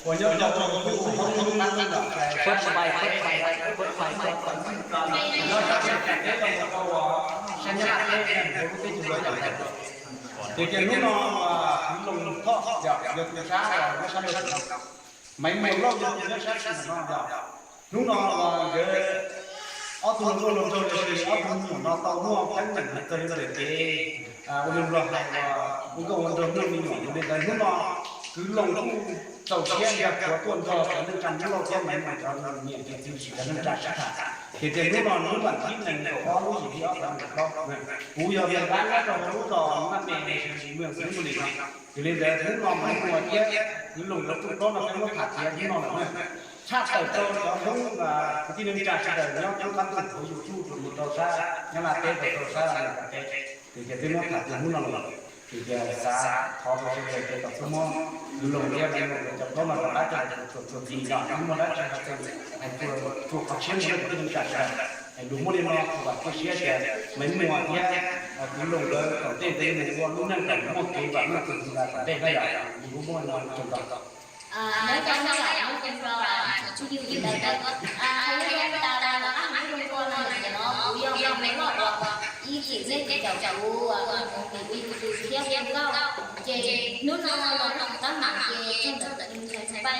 Uas nyob rau hauv lub hauv lub qab ntuj nram First Fire, First Fire, First Fire, nyob sab teb los rau sab Nyab Laj teb, hauv lub teb chaws Los Tsuas. Ces tias hnub no uas kwv Loos Thoj yog tus sab uas nyob sab Los Tsuas no, Maiv Muas Lauj yog tus nyob sab Xeev Khuam no yog. Hnub no uas nkawd ob tug hluas nkauj hluas nraug los sis ob tug me nyuam no tau muaj teeb meem hais txog li ntawm kev ua neeg nrog hais uas ua nkauj ua nraug muaj me nyuam, yog li ntawd hnub no kwv Loos kuj txaus siab nkag qhuav tuaj nrog cov neej tsa Hmoob Lauj thiab Maiv Muas cov niam txiv txwv tsis cov neej tsa sib tham. Ces tias hnub no hnub vas thib nees nkaum ob lub yim hli ob phav nees nkaum plaub, kuv yog Vias Nqab nyob rau hauv lub zos Naj Mes, Mws Xeev Kuv Lim no. Yog li ntawd hnub no Maiv Muas thiab kwv Loos lawv txoj plaub no peb muab tham tiav hnub no lawm na. Tshaj tawm rau cov Hmoob kwv tij neej tsa sawv daws nyob thoob qab ntuj hauv YouTube rau mus rau sab Nyab Laj teb rau rau sab Amelikas teb, ces tias peb muab tham tiav hnub no lawm. Ces tias xav thov rau sawv daws ces kom txhob muab kwv Loos thiab Maiv Muas lawv cov plaub no rov qab coj los txuas txuas ntxiv no, muaj dab tsi hais tias hais txhua qhov tshiab mus rau kwv tij neej tsa sawv daws. Luag muab li no kuv vam thiab siab tias Maiv Muas thiab kwv Loos lawv tom ntej ntawd mus ua lub neej kom muaj kev vam meej txuas ntxiv tom ntej na yom. Kuv muab no tso ntawm Nyob zoo na yom, nyob zoo rau tsoom phooj ywg sawv daws. Hais lus zoo tas los rov qab hais lus zoo dua no yom, ces no kuv yog Maiv Muas Lauj uas ib txwm nej tsis caum kuv ua mus ua YouTube thiab ua nkauj. Ces hnub no los rov qab mam ces txog ntawm tus ntxhais Xeev Paj,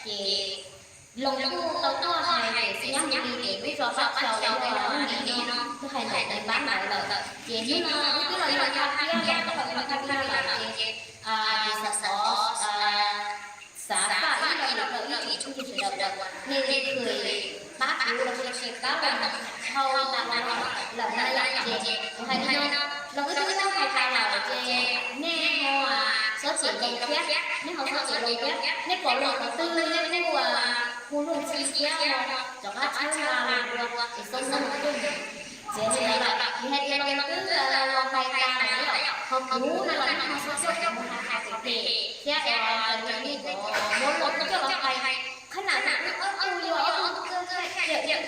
ces Loos kuj tau tuaj hais tias xi nyab mus li ces lub zos Pab Xyaus uas lub ntev no twb hais ntawm tais npab ntawd lawm. Ces hnub no wb twb los yog tha thiab, Loos twb los yog tha thiab lawm ces kuv xav thov xav faj ib lo lus rau ib tsoom phooj ywg sawv daws uas nej khwm pab kuv los sis khwm pab uas dhau tas los no lawm na yom. Ces kuv hais li no, Loos wb twb hais tas lawm ces nej ho txhob cem Loos thiab, nej ho txhob cem Loos thiab. Nej pom Loos qhov twg nej kuj hu Loos txhij thiab, rov qab txhawb nqa Loos dua es xoob Loos kawg. Txiav li ntawd lawm, vim hais tias Loos twb los hais tas lawm yom, ho kuv no los nej ho txhob coj kuv mus hais hais phem phem thiab es raws li nej cov muab Loos coj los hais. Qhab nam no wb ob tug yog ob tug kawg,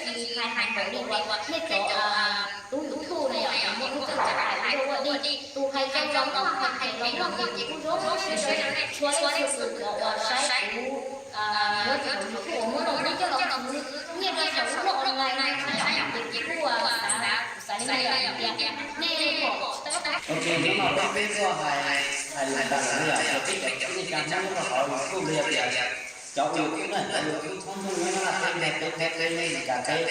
tsis hais hais npaum li uas nej cov tub YouTube na yom, muab wb coj los hais ua dog ua dig. Tus hais zoo los muaj, hais phem los muaj, ces kuv kuj zoo siab rau nej txhua leej txhua tus cov uas saib kuv muab cov YouTube uas muab Loos wb coj los khwv nyiaj rau saum lub online no na yom, ces kuv kuj xav, kuv xav li no yom, tias nej pom tsis tau. Ok, hnub no peb peb tuaj hais, hais lus tas lawm yom, ces peb cov kwv tij neej tsa Hmoob nyob rau hauv YouTube los yog tias cov uas YouTube na, cov uas YouTube thoob ntuj nyob Nyab Laj teb, Nplog teb, Thaib teb, Meskas teb,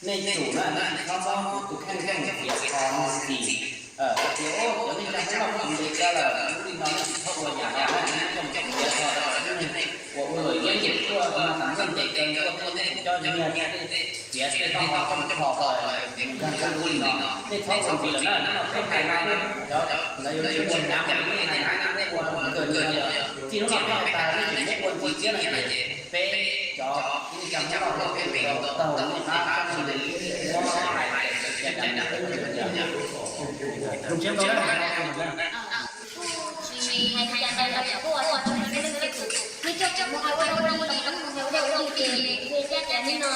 nej tsum na, nej tsis txhob muab kuv tus kheej kheej txiav kho nug txim. Tias cov neej tsa Hmoob Lauj kuv ntes koj lawm, lub li no nej tsis txhob ua yam no na, nej coj mus txiav kho rau cov tib neeg uas ua luam yeeb yim tuaj no, tam nej ntes koj tuaj thiab nej tsis coj nyiaj, txiav tej toj ho coj mus kho koj, mus nkag koj lub li no. Nej txhob ua ntxiv lawm na, hnub no peb hais no, cov lawv yuav tsum ua hnyav npaum li nej hais na, nej ua nkawd li no. Txij hnub no peb hais tas nej tseem muab ua ntxiv thiab no ces peb cov kwv tij neej tsa Hmoob Lauj peb yuav tau taug nej qab txoj hais, muab hais tias txawm tias dam ntawd peb yuav zoo siab ntau na. Kuv kuj tsis hais li cas ntau, yog kuv kuj ua txhua tus leej txhua tus, nej coj kuv mus hais ua dog ua dig los mus hais ua dog ua dig ces thiaj tias nej no